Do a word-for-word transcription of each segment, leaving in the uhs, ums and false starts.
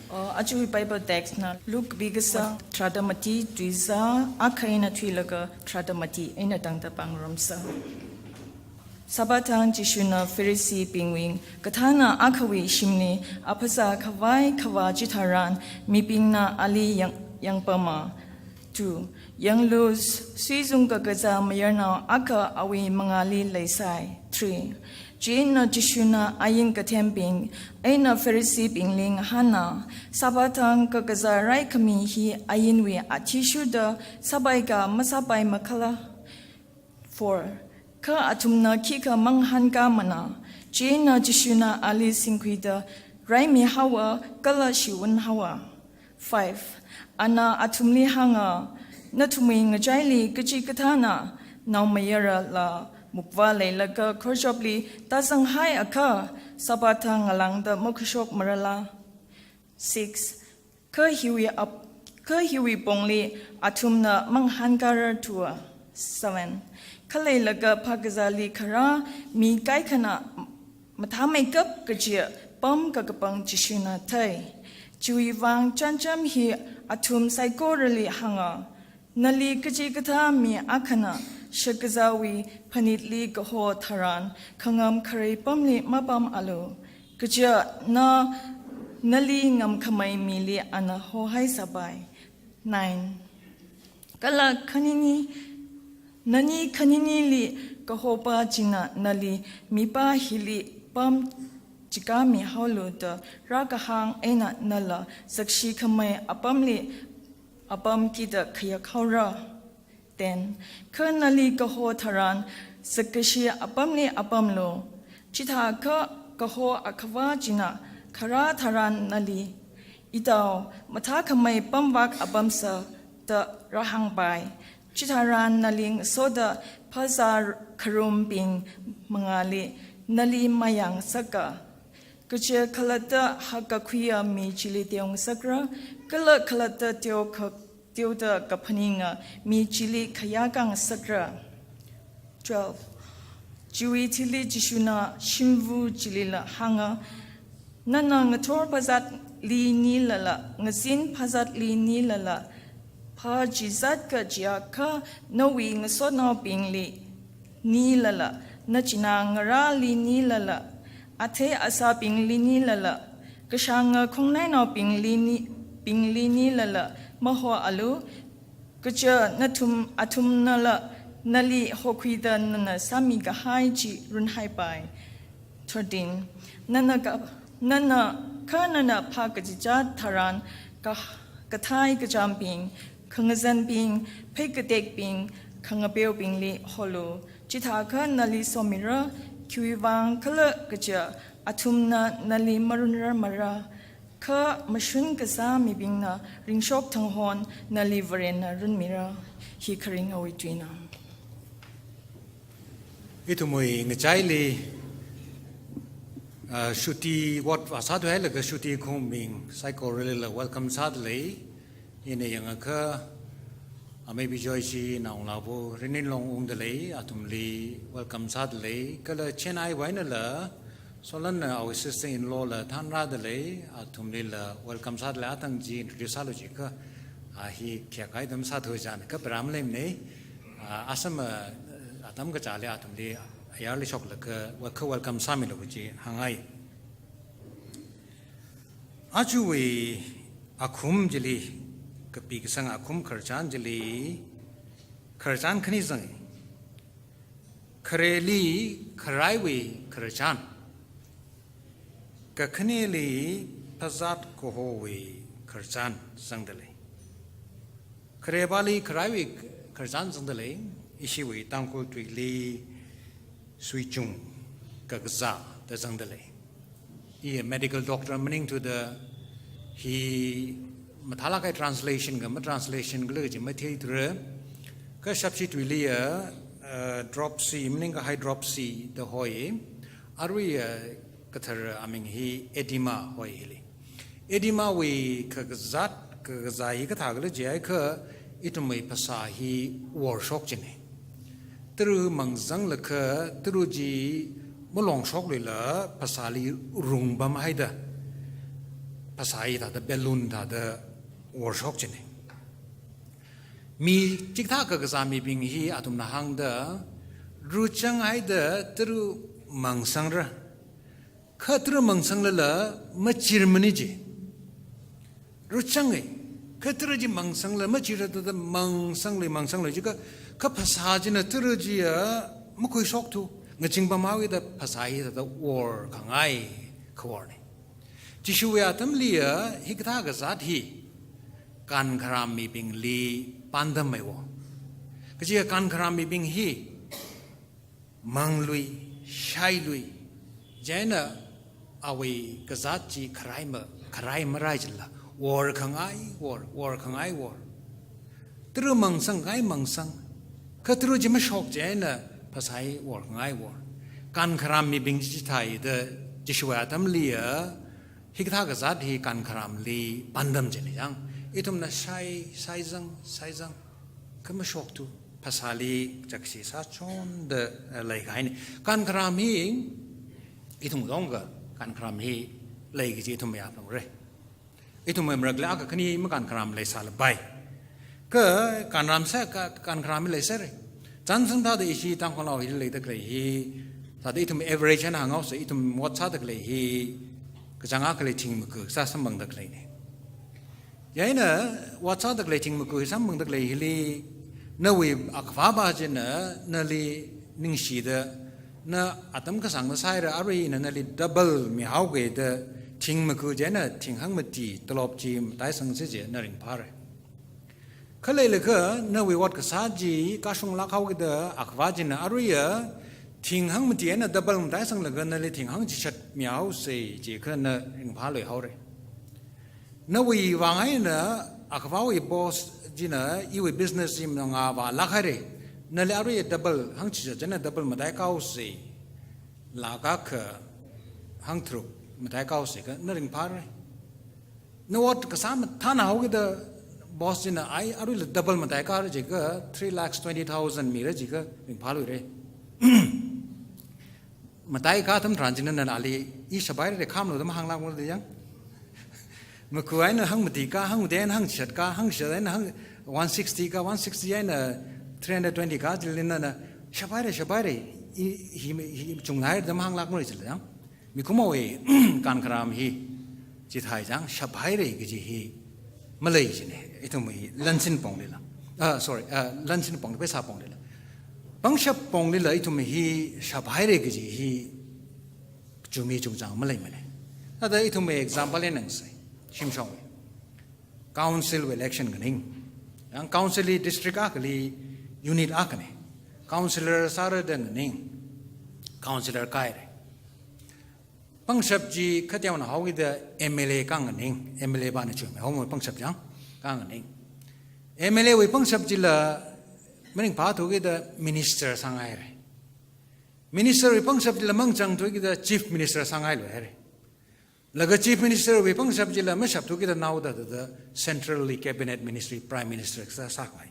Uh, aja Bible text na Luke kapi kasā tharāda mati tuizā akha eina thuilaga tharāda mati eina tangda pāngarumsa. Sabbath thang Jishuna Pharisee bingwui kathāna akhawui shimli aphazā khavai khavā chitharan mibingna ali yang, yangpama. Two, yanglu, suizung kakazā mayarnao akha awui mangāli leisai. Three, chieina Jishuna ain kathembing eina Pharisee bingli ngahāna, Sabbath thang kakazā raikhami hi ainwui athishurda sāpaika masāpaimakhala? Four, kha athumna khikha mangahānkamana? Chieina Jishuna ali singkhuida raimihaowa kala shiwun haowa. Five, ana athumli hānga, nathumwui ngachaili kachikathāna naomayarala mukva leilaga khorchopli tāzanghaiakha Sabbath thang ngalāngda makhuishokmarala? Six, kha hiwui ap-, kha hiwui pongli athumna mangahānkarar thua. Seven, khaleilaga phākazāli kharā mi kaikhana mathāmeikap kaji apam kakapang Jishuna thei. Chiwuivang chānjam hi athum saikorali hānga, nali kachikathā mi akhana shakazāwui phanitli kaho tharan khangam kharei pamli mapamalu. Kaja na nali ngamkhamei mili ana hohaisāpai. Nine, kala khanini, nani khaninili kahopa china nali mipā hili pam chikamihaolu da rākahāng eina nala sakshikhamei apamli apam kida khayakhaora. Ten, kha nali kaho tharan sakkashi apamli apamlu. Chithākha kaho akhavā china kharā tharan nali, itao, mathākhamei pamvak apamsa da rāhāngpai. Chitharan nali ngasoda phazā kharumbing mangāli nali mayangsaka. Kaja khalatta hakkakhuiya mi chili teongasakra, kala khalatta teokha teoda kaphaninga mi chili khayākhangasakra. Twelve, chiwui thili Jishuna shimva chilila hānga, nana ngathor phazatli nilala, ngazin phazatli nilala, phā chizat kajiakha nawui ngasotnaobingli nilala, nachinā ngarāli nilala, athei asābingli nilala, kashanga khongnainaobingli ni, bingli nilala mahoalu, kaja nathum athumnala nali hokhuida nana sāmikahai chi runhaipai. Thirteen, nana ka, nana kha nana phā kachichā tharan ka, kathai kachāmbing, khangazanbing, phei katekbing, khangapeobingli holu. Chithākha nali somira, khiwuivang khala kaja athumna nali marunrarmara, kha mashun kasā mibingna ringshok thang hon nali Varena runmira. Hi kharing awui tuina. Ithumwui ngachaili, ah, shuti vāsāthuihailaga shuti khumbing saikoralila welcome sādalei. Ina yangakha, Amei Bijoy chi naongalāva Rinrinlong ungdalei, athumli welcome sādalei. Kala Chennai wui einala, Solanna awui sister-in-law la thanrādalei, athumlila welcome sādalei, athang chi introduce sālu jiakha, a hi khayākahai atam sāthu jana, kha pharā maleimana, a, asam, a, atam kachāli athumli ayarli shoklaga, wa kha welcome sāmilu kaji hāngngai. Ajawui akhum chili, kapi kasang akhum khararchan chili, khararchan khani zanga. Khareli kharaiwui khararchan, kakhaneli phazat kahowui khararchan zangdalei. Kharepāli kharaiwui khararchan zangdalei, ishiwui Tangkhul tuili suichung kakazā da zangdalei. I medical doctor maningthuda hi mathālākkahai translation kha matranslation khala kaji matheithura, kha shapshi tuiliya, uh, dropsy, maningkha hydropsy da hoi, aruiya kathara aming hi edema hoi hili. Edema wui kakazat, kakazā hi kathākhala jiakha ithumwui phasā hi worshok jina. Tara mang zanglakha, tara chi malongshokluila phasāli rungpamhaida. phasā hi thāda balloon thāda worshok chine. Mi chikathā kakazā mibing hi athumna hāngda, ruchanghaida tara mangsangra. Kha tara mangsanglala machirmana ji. Ruchange. Kha tara chi mangsanglala machirra thāda mangsanglui, mangsanglui jiakha, kha phasā china tara chiya makhuishokthu. Ngaching pamhaowuida phasā hi thāda workhangai khaworne. Jishuwui atamliya hikathā kazāt hi kankharam mibingli pandam meiwo. Kajiya kankharam mibing hi manglui, shailui, chieina awui kazāt chi kharai ma, kharai marai jila, workhangai wor, workhangai wor. Tara mangsangngai mangsang. Kha tara chi mashok chieina phasā hi workhangai wor. Kankharam mibing chi chithāda Jishuwui atamliya hikathā kazāt hi kankharamli pandam chine chang. Ithumna shai, shaizang, shaizang. Kha mashokthu, phasāli chakshi sāchonda, eh, leikahaine. Kankharam hi, ithum dongka, kankharam hi lei kaji ithum yaphalungre. Ithum mamarakla akha khani makankharam leisālapai. Kha kankharam sā, ka, kankharam hi leisāre. Chānsang thāda ishi Tangkhulnao hili leida khalei hi, thāda ithum average eina hānghaosa, ithum ot sāda khalei hi, kachāng akhali thing maga sā samphangda khaleine. Chieina, ot sāda khalei thing maga samphangda khalei hili, nawui akhavā china, nali ningshida, na atam kasāngna sāhaira, arui ina nali double mihaoge da, thing maga chieina thing hangmati tolop chi mataisangsi jina ringphāre. Kha leilakha nawui ot kasā chi kashunglāk haokida akhavā china aruiya thing hangmati eina double mataisanglaga nali thing hangchishat mihaosa jiakha na ringphāluihaore. Nawui vang eina akhavāwui boss china iwui business chi mangā vālāk haire. Nali aruiya double hangchishat chieina double mataikahaosa. Lākha hangtharuk mataikahaosa kha na ringphāre. Na ot kasā mathānā haokida boss china ai aruila double mataikahara jiakha three lakhs twenty thousand mira jiakha ringphāluire. Mataikā atam tharan china nana ali i shapaire khamlo da mahānglākmara da chang. Maga eina hangmatikā, hangmati eina hangchishatkā, hangchishat eina hang one sixty kā, one sixty eina three hundred twenty kā, chili nana shapaire, shapaire, i, hi, hi, chunghaira da mahānglākmara jila chang. Mikumowui kankharam hi, chithāi chang, shapaire kaji hi, malei jine, ithum hi, lansin ponglila. Ah, sorry, ah, lansin pong, pheisā ponglila. Pangshap ponglila ithum hi, shapaire kaji hi, chumi chungchang maleimane. Thāda ithum example eina ngansei, shimshong. Council election nganing. Yang council hi district akhali unit akhane. Councillor sāra da nganing. Councillor kāhaire. Pangshap chi khateona haokida M L A kā nganing. M L A pana chuimeihao pangshap chang kā nganing. M L A wui pangshap chila maningphāthukida minister sāngaire. Minister wui pangshap chila mangachangthukida chief minister sāngailuihaire. Laga chief minister wui pangshap chila mashapthukida naoda thāda centrally cabinet ministry prime minister sā, sākhavai.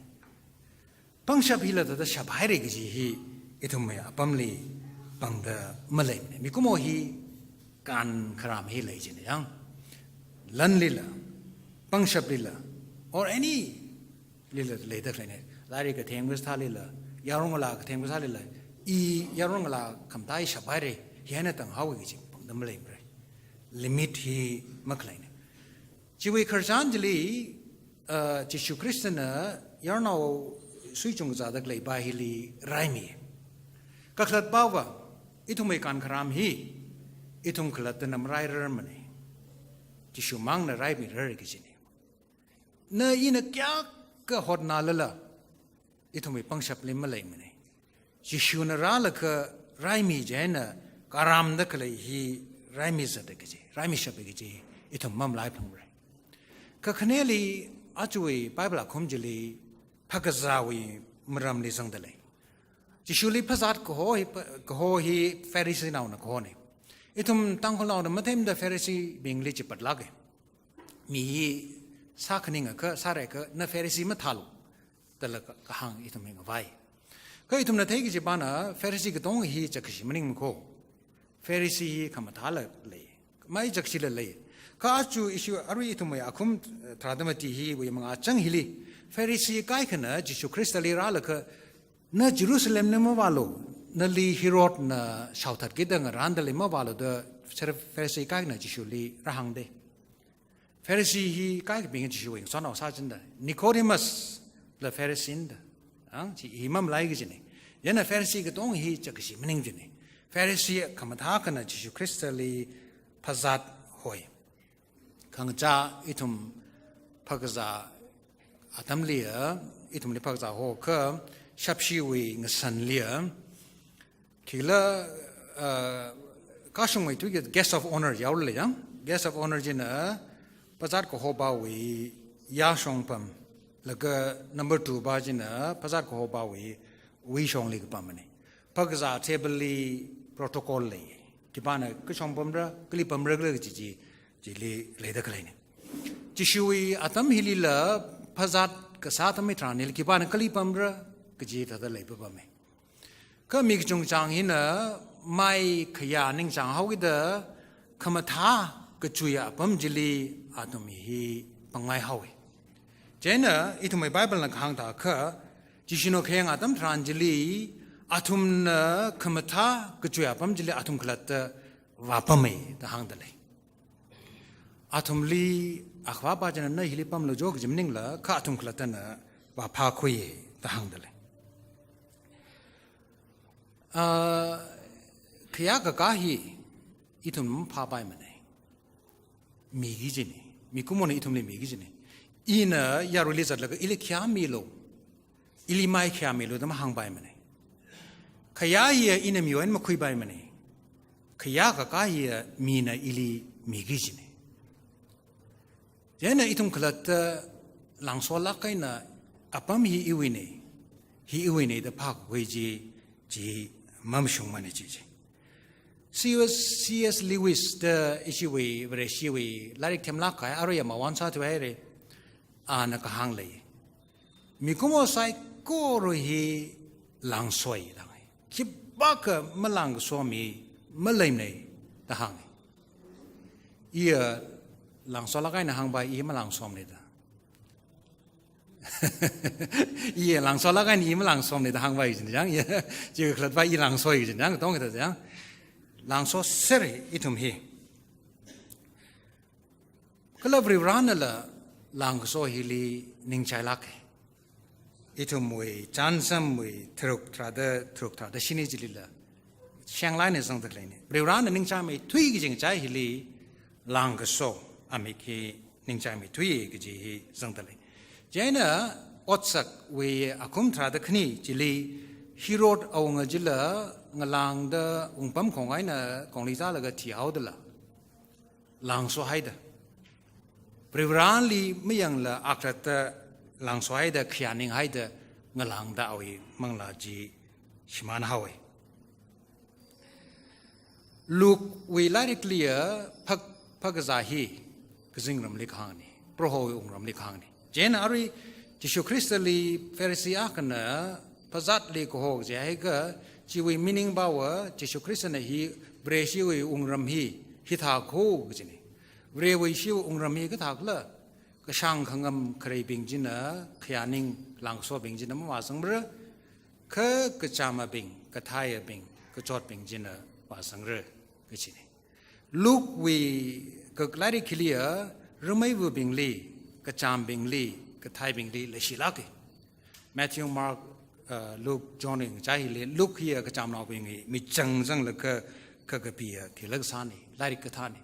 Pangshap hila thāda shapaire kaji hi ithumwui apamli pangda maleimane. Mikumo hi kankharam hi lei jine chang. Lanlila, pangshaplila, or any lila leida khaleine. Lairik kathemkasālila, yaron ngalā kathemkasālila, i yaron ngalā khamataiya shapaire, hi eina tanghaoki kaji pangda maleimare. Limit hi makhaleine. Chiwui khararchan chili, uh, Jishu Khristana yaronnao suichung kazāda khaleipa hili raimi. Kakhalatpava, ithumwui kankharam hi, ithum khalattana marairarmane. Jishumangna raimirar kajine. Na ina kayākha hotnālala, ithumwui pangshapli maleimane. Jishuna rālaga raimi chieina, karamda khalei hi raimizata kaji, raimishapa kaji, ithum mamalaiphalungre. Kakhaneli, ajawui Bible akhum chili, phākazāwui maramli zangda lei. Jishuli phazat kaho hi, kaho hi Phariseenaona kahone. Ithum Tangkhulnaona mathemda Phariseebingli chipatlāke. Mi hi sā khaningakha, sārakha, na Pharisee mathālu, dala ka, kahāng ithum hi ngavai. Kha ithumna theiki kajipana, Pharisee katonga hi chakkashi maningmako. Pharisee hi khamathāla lei. Mai chakshila lei. Kha aja issue arui ithumwui akhum, eh, tharāda mati hiwui mangāchang hili, Pharisee kaikhana Jishu Khristali rālaga, na Jerusalemli mavālu, nali Herodna shaothatkida ngarāndalei mavālu da Pharisee kaikhana Jishuli rāhāngda. Pharisee hi kaikhabing Jishuwui ngasotnao sāchingda. Nicodemus la Pharisee da. Ang, chi hi mamalai kajina. Chieina Pharisee katong hi chakashi maning kajina. Pharisee khamathā akhana Jishu Khristali phazat hoi. Khangachā ithum phakazā atamliya, ithumli phakazā hokha, shapshiwui ngasanliya, thila, uh, kashungmeithuiya guest of honour yaolei yang. Guest of honour china phazat kahopawui yāshong pam, laga number two pa china phazat kahopawui wuishongli kapamna. Phakazā table li protocol lei. Khipāna kashong pamra, kali pamra kala kaji chi, chili leida khaleina. Jishuwui atam hilila phazat kasā atam hitharanli khipāna kali pamra, kaji thāda leipapama. Kha mi kachungchang hina mai khayā ningchāng haokida khamathā kachuiya apam chili athum hi pangmai haowa. Chieina ithumwui Bible na kahāng thākha, Jishuna khayang atam tharan chili, athumna khamathā kachuiya apam chili athum khalatta vāpama da hāngdalei. Athumli Akhavā pa china na hili pamlu jo kaji maningla, kha athum khalattana vāphākhuiya da hāngdalei. Ah, khayā kakā hi ithum phāpaimana. Miki kajina. Mikumona ithumli miki kajina. Ina yaruili zatlaga ili khayā milu, ili mai khayā milu da mahāngpaimana. Khayā hiya ina miwui eina makhuipaimana. Khayā kakā hiya mina ili miki kajina. Chieina ithum khalatta langsolāk eina apam hi iwuina, hi iwuina da phākhui chi, chi mamashungmana chi chi. C S, C S Lewis da ishiwui, Vareshiwui lairik themlāk kahai, aruiya mawon sāthuihaira, ana kahāng lei. Mikumo saikora hi langsoi da hānga. Khipākha malangkaso mi maleimana da hānga. Iya langsolāk eina hāngpai, i malangsomana da. Iya langsolāk eina i malangsomana da hāngpai kajina yang, iya, chi khalatva i langsoi kajina yang, katong kathā yang. Langsoser ithum hi. Kala Varivarānala langkaso hili ningchailāka. Ithumwui Chānsamwui tharuk tharāda, tharuk tharāda shini chilila shanglāk eina zangda khaleina. Varivarāna ningchāngmeithui kaji ngachai hili langkaso amik hi ningchāngmeithui kaji hi zangdalei. Chieina Otsakwui akhum tharāda khani chili Herod awunga chila ngalāngda wungpamkhong eina kongli zālaga thihaodala langsohaida, Varivarāli mayangla akhalatta langsohaida, khayāninghaida ngalāngda awui manglā chi shimānhaowa. Luke wui lairikliya phak-, phakazā hi kazingramli kahāngna, Prohowui wungramli kahāngna. Chieina arui Jishu Khristali Pharisee akhana phazatli kaho jihaiakha, chiwui meaning pava Jishu Khristana hi Vareshiwui wungram hi hithākho kajina. Varewui ishiwui wungram hi kathākhala, kashāng khangam khareibing china khayāning langkasobing china mavāzangmara, kha kachāmabing, kathaiyabing, kachotbing china vāzangra kajina. Luke wui kak lairik hiliya rameivabingli, kachāmbingli, kathaibingli leishilāka. Matthew, Mark, uh, Luke, John wui ngachai hili, Luke hiya kachāmnaobingwui michang zanglaga kakapiya khilak sāna, lairik kathāna.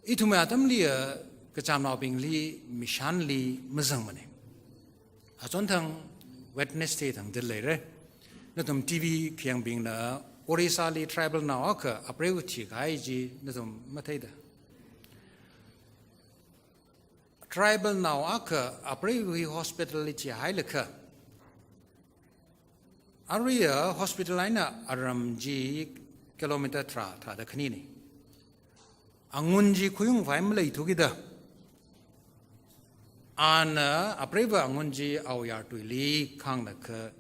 Ithumwui atamliya kachāmnaobingli mishanli mazangmana. Achonthang Wednesday thangda leira. Nathum T V khayangbingna Orissali tribal nao akha apreiva thikahai chi nathum matheida. Tribal nao akha apreiva hi hospital li thihailaga, aruiya hospital eina aram chi kilometer tharā, tharāda khanina. Angun chi khuiyung vai maleithukida, ana apreiva angun chi aoyar tuili khānglaga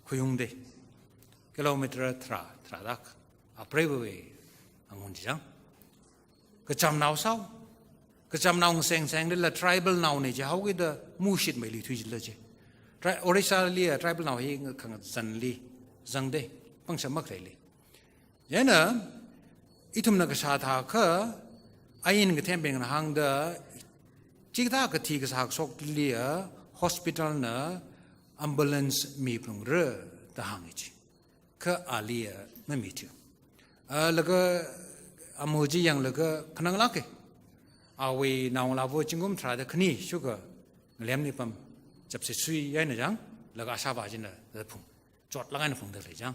khuiyungda. Kilometer tharā, tharāda apreiva angun chi chang. Kachamnao sāo. Kachamnao ngasengseng lila tribal naona jihaokida mushitmeili thuichila chi. Tri-, Orissa li a tribal nao hi khangazanli zangda, pangshap makhaili. Chieina, ithumna kashā thākha, ain kathembingna hāngda, chikathā kathi kasā kashokli a, hospital na ambulance miphalungra da hānga chi. Kha ali a mamithu. A, laga amu chi yanglaga khananglāka. Awui naongalāva zingkum tharāda khani shuka ngalemli pam chapshisui eina chang, laga ashāvā china da phung. Chotlāk eina phungda lei chang.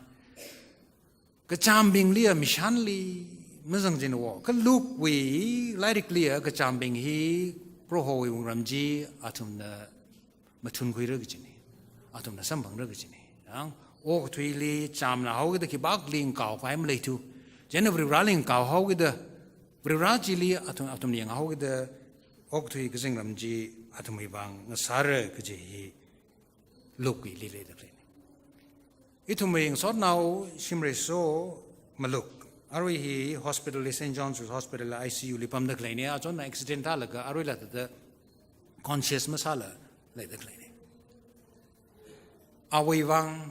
Kachambingli a mishanli mazang china wo. Kha Luke wui lairikli a kachambing hi Prohowui wungram chi athumna mathunkhuira kajina. Athumna samphangra kajina. Yang, okathuili chamna haokida khipākli ngakaokahai maleithu. Chieina Varivarali ngakaohaokida, Varivara chili athum, athumna yanghaokida, okathui kazingram chi athumwui vang ngasāra kaji hi Luke wui lila leida khaleina. Ithumwui ngasotnao Shimreiso Maluk. Arui hi hospital li, Saint John's Hospital li I C U li pamda khaleina, achonna accident thālaga aruila thāda conscious masāla leida khaleina. Awui vang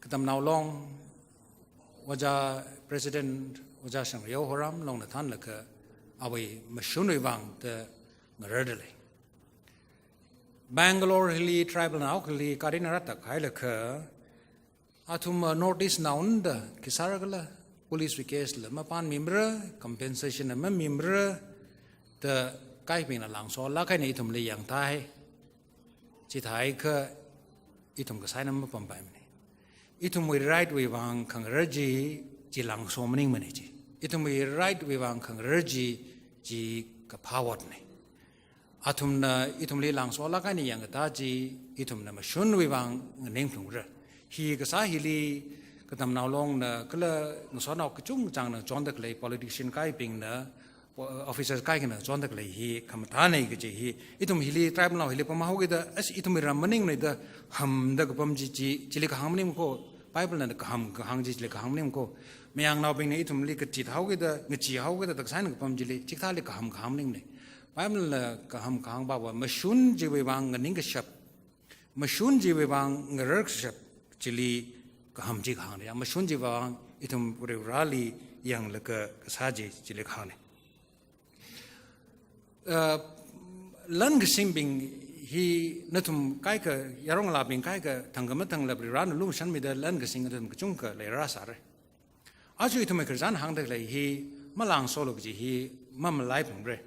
Katamnao Long, Ojā President, Ojā Shangreo Horam, Longnathān laga awui mashunwui vang da ngararda lei. Bangalore hili tribal nao akhali gari na rātak hailaga, athum, uh, North East naona da, khisāra khala, police wui case la mapānmimara, compensation la mamimara, da kaibingna langsolāk eina ithumli yangthai. Chithākha ithum kasā eina mapampaimana. Ithumwui right wui vang khangarar chi, chi langso maningmana chi. Ithumwui right wui vang khangarar chi, chi kaphā otna. Athumna ithumli langsolāk eina yangkatā chi, ithumna mashunwui vang nganingphalungra. Hi kasā hili Katamnao Longna kala ngasotnao kachungchangna chonda khalei, politician kaibingna, po-, officers kaikhana chonda khalei hi khamathāna kaji hi. Ithum hili tribal nao hili pamhaokida, as ithumwui ram maningmana da hamda kapam chi chi, chili kahāng maning ko, Bible na kaham kahāng chi chili kahāng maning ko. Mayangnaobingna ithumli kachit haokida, ngacheehaokida, tak sāna kapam chili, chikathāli kaham kahāng maningmana. Bible la kaham kahāng pava, mashun chiwui vang nganingkashap, mashun chiwui vang ngararkashap chili kaham chi kahāngna. Mashun chiwui vang ithum Varivarali yanglaga kasā chi chili kahāngna. Uh, lan kasingbing hi nathum kaikha, yarongalābing kaikha, thangkha mathangla Varivarana lumashanmida lan kasing nathum kachungkha leirāsāra. Aja ithumwui khararchan hāngda khalei hi, malangsoalu kaji hi, mamalaiphalungra.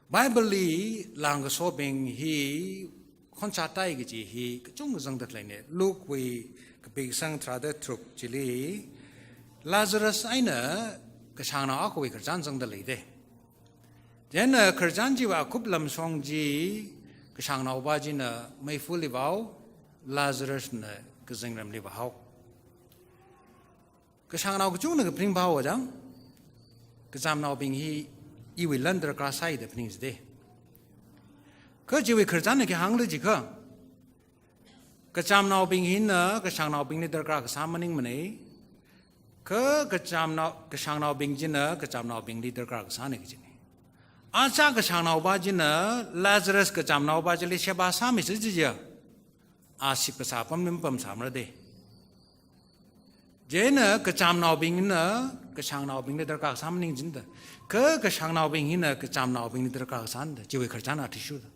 Bible li langkasobing hi khonchatai kaji hi kachungkha zangda khaleina. Luke wui kapi kasang tharāda tharuk chili, Lazarus eina kashāngnao akhawui khararchan zangda leida. Chieina khararchan chiwui akhup lamshong chi, kashāngnaova china meifali vāhao, Lazarus na kazingramli vāhao. Kashāngnao kachungna kaphaning vāhaowa chang, kachamnaobing hi iwui lan darkar sāi da phaningsāda. Kha chiwui khararchanna khi hāngli jiakha, kachamnaobing hina kashāngnaobingli darkar kasā maningmana. Kha kachamnao, kashāngnaobing china kachamnaobingli darkar kasāna kajina. Aja kashāngnaova china Lazarus kachamnaova chili sheba sāmisa jiakha, a shipkasā pamli mapamsāmara da. Chieina kachamnaobingna kashāngnaobingli darkar kasā maningchinda. Kha kashāngnaobing hina kachamnaobingli darkar kasāna da. Chiwui khararchan athishurda.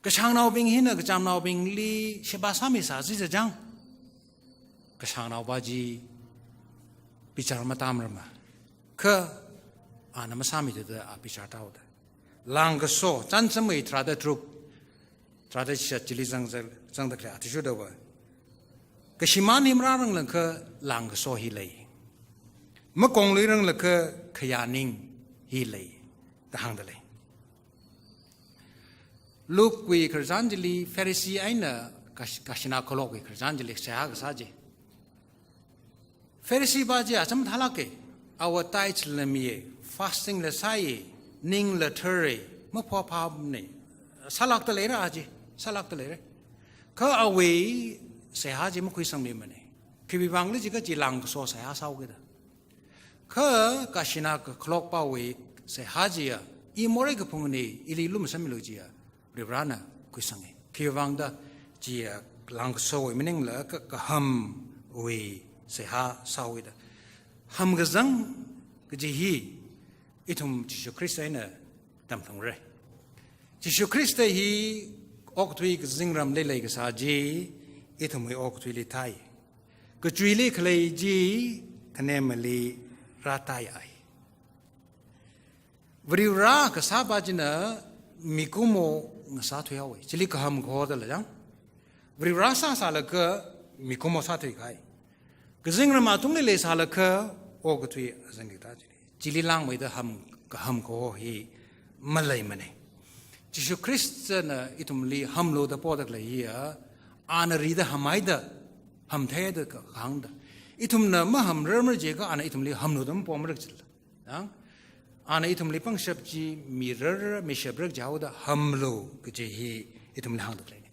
Kashāngnaobing hina kachamnaobingli sheba sāmisā jiakha chang, kashāngnaova chi bichar matamrama. Kha ana masāmithada a bichar tāhaoda. Langkaso, Chānjam wui tharāda tharuk, tharāda chishat chili zang, zang, zangda khalei athishurdava, kashimānli marāranglakha langkaso hi lei. Makongluiranglakha khayāning hi lei da hāngda lei. Luke wui khararchan chili Pharisee eina kash-, kashina khalokwui khararchan chili seihā kasā chi. Pharisee pa chi acham thālāka, ava tithe la miya, fasting la sāya, ningla thara, maphāphāmana, sālākda leira a chi, sālākda leira. Kha awui seihā chi makhuisangmimana. Khiwui vangli jiakha chi langkaso seihā sāhaokida. Kha kashina khalok pawui seihā chiya, i morei kaphungna ili lumashanmilu chiya, Varivarana khuisanga. Khiwuivangda chiya langkasowui maningla ka-, kahamwui seihā sāhaoda. Hamkazang kaji hi ithum Jishu Khrista eina tamphungra. Jishu Khrista hi okathui kazingramli leikasā chi, ithumwui okathuili thai. Kachuili khalei chi, khanemali rāthai ai. Varivara kasāpa china mikumo ngasāthuihaowa. Chili kaham kaho dala jang. Varivara sāsālaga mikumo sāthuikahai. Kazingram atungli leisālaga okathui azang kita chili. Chili langmeida ham, kaham kaho hi maleimana. Jishu Khristana ithumli hamlu da poda khalei hiya, ana rida hamhaida, hamtheida kahāngda. Ithumna mahamrarmara jiakha ana ithumli hamlu da mapomarak chila. Nang, ana ithumli pangshap chi mirar, mishaprak jihaoda hamlu kaji hi ithumli hāngda khaleina.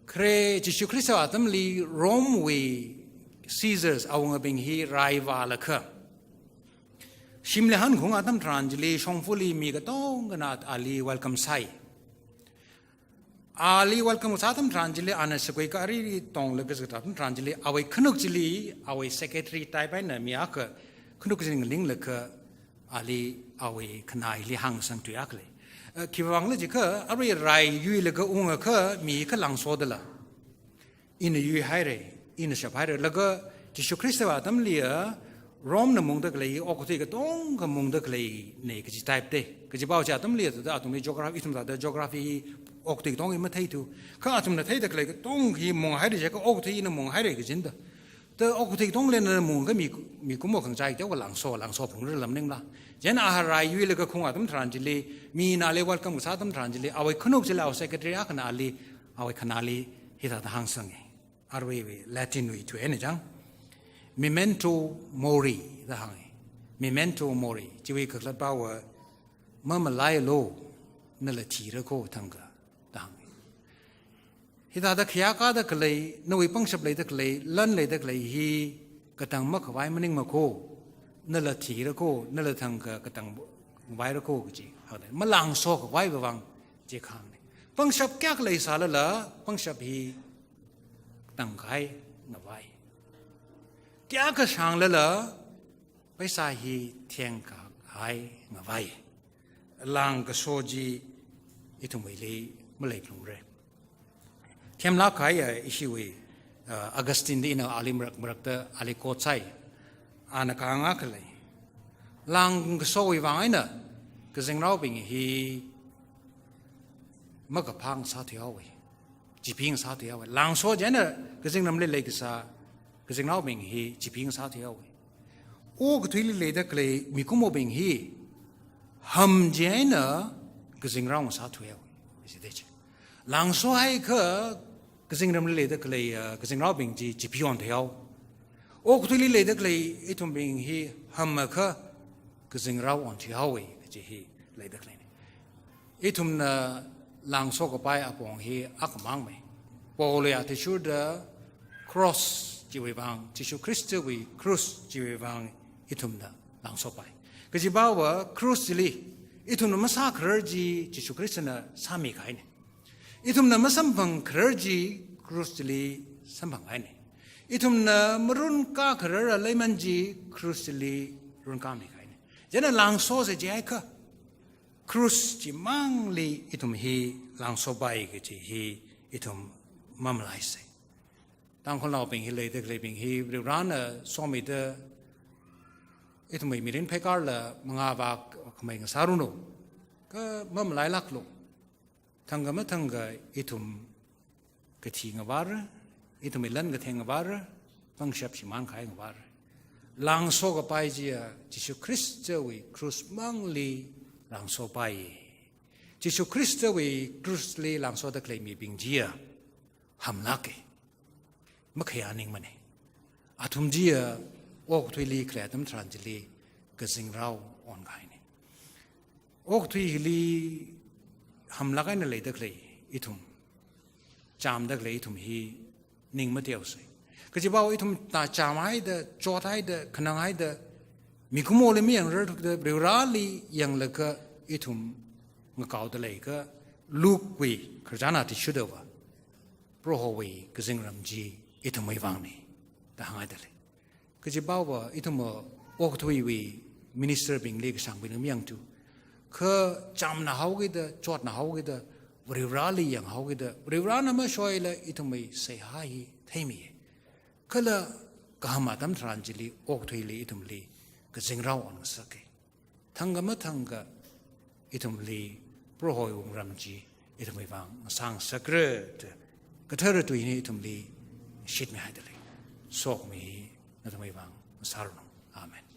Khare Jishu Khrista atamli Romewui Caesars awungabing hi rai vālaga, shimli hankhaung atam tharan chili shongfali mi katongana ali welcome sāi. Ali welcome sā atam tharan chili ana sakui kari tonglaga sā atam tharan chili awui khanuk chili awui secretary type eina mi akha khanuk chili ngalinglaga ali awui khanaili hāngsang tui akha lei. Eh, khiwuivangla jiakha arui rai yuilaga ungakha mi kha langso dala. Ina yuihaira, ina shaphaira, laga Jishu Khrista atamliya Romena mungda khalei, okathui katonga mungda khaleina kaji type te. Kaji pao chi atamliya thāda athumwui geography, ithum thāda geography okathui katonga matheithu. Kha athumna theida khalei katonga hi munghaira jiakha okathuina munghaira kajina da. Da okathui katongli na mungakha mi, mikumo khangachei teokha langso, langso phungra da maningla. Chieina aha rai yuilaga khaung atam tharan chili, mina ali welcome kasā atam tharan chili, awui khanuk chili awui secretary akhana ali, awui khanali hithāda hāngsanga. Aruiwui Latinwui tui eina jang, "Memento mori" da hānga. "Memento mori", chiwui kakhalat paowa, "Mamalaialu, nala thira kho thangkha" da hānga. Hithāda khayākada khalei, nawui pangshap leida khalei, lan leida khalei hi katang makhavai maningma kho, nala thira kho, nala thangkha katang vaira kho kaji. Hāngda, malangso khavaiwui vang chi kahāngna. Pangshap kayākha leisālala, pangshap hi tangkahai ngavai. Kayākha shānglala, paisa hi thengkahai ngavai. Langkaso chi ithumwuili maleiphungra. Themlāk kahaiya ishiwui, uh, Augustine da ina ali marak marakta ali quote sāi. Ana kahāng akha lei. Langkasowui vang eina kazingnaobing hi makaphā ngasāthuihaowa. Chipee ngasāthuihaowa. Langso chieina kazingramli leikasā kazingnaobing hi chipee ngasāthuihaowa. Okathuili leida khalei mikumobing hi ham chieina kazingrao ngasāthuihaowa. Chi te chi. Langso haiakha kazingramli leida khalei, ah, kazingnaobing chi chipee onthuihao. Okathuili leida khalei ithumbing hi hamakha kazingrao onthuihaowa kaji hi leida khaleina. Ithumna langso kapai apong hi akhamangmei. Paulwui athishurda cross chiwui vang, Jishu Khristawui cross chiwui vang ithumna langsopai. Kaji paowa cross chili ithumna masākharar chi Jishu Khristana sāmikahaina. Ithumna masamphangkharar chi cross chili samphanghaina. Ithumna marunkākharar aleiman chi cross chili runkāmikahaina. Chieina langsosa jiakha cross chimangli ithum hi langsopai kaji hi ithum mamalaisa. Tangkhulnaobing hi leida khaleibing hi Varivarana somida ithumwui mirin pheikārla mangāvā khamei ngasāranu. Kha mamalailāklu. Thangkha mathangkha ithum kathi ngavāra, ithumwui lan katheng ngavāra, pangshap shimānkahai ngavāra. Langso kapai chiya Jishu Khristawui cross mangli langsopai. Jishu Khristawui cross li langsoda khalei mibing chiya hamlāka. Makhayā ningmana. Athum chiya okathuili khalei atam tharan chili kazingrao onkahaina. Okathui hili hamlāk eina leida khalei ithum, chāmda khalei ithum hi ning mateosa. Kaji paowa ithum ta chāmhaida, chothaida, khananghaida, Mikumoli mayangrarthukda Varivarali yanglaga ithum ngakaoda leikha Luke wui khararchān athishurdava Prohowui kazingram chi ithumwui vangna da hānghaida lei. Kajiva ithum okathuiwui minister bingli kashāngbingli mayangthu. Kha chāmna haokida, chotna haokida, Varivarali yanghaokida, Varivarana mashoila ithumwui seihā hi theimi. Kala kahāng atam tharan chili okathuili ithumli kazingrao onngasaka. Thangkha mathangkha ithumli Prohowui wungram chi ithumwui vang ngasāngasakra da kathara tuina ithumli shitmihaida lei. Sokhami nathumwui vang ngasāranu. Amen.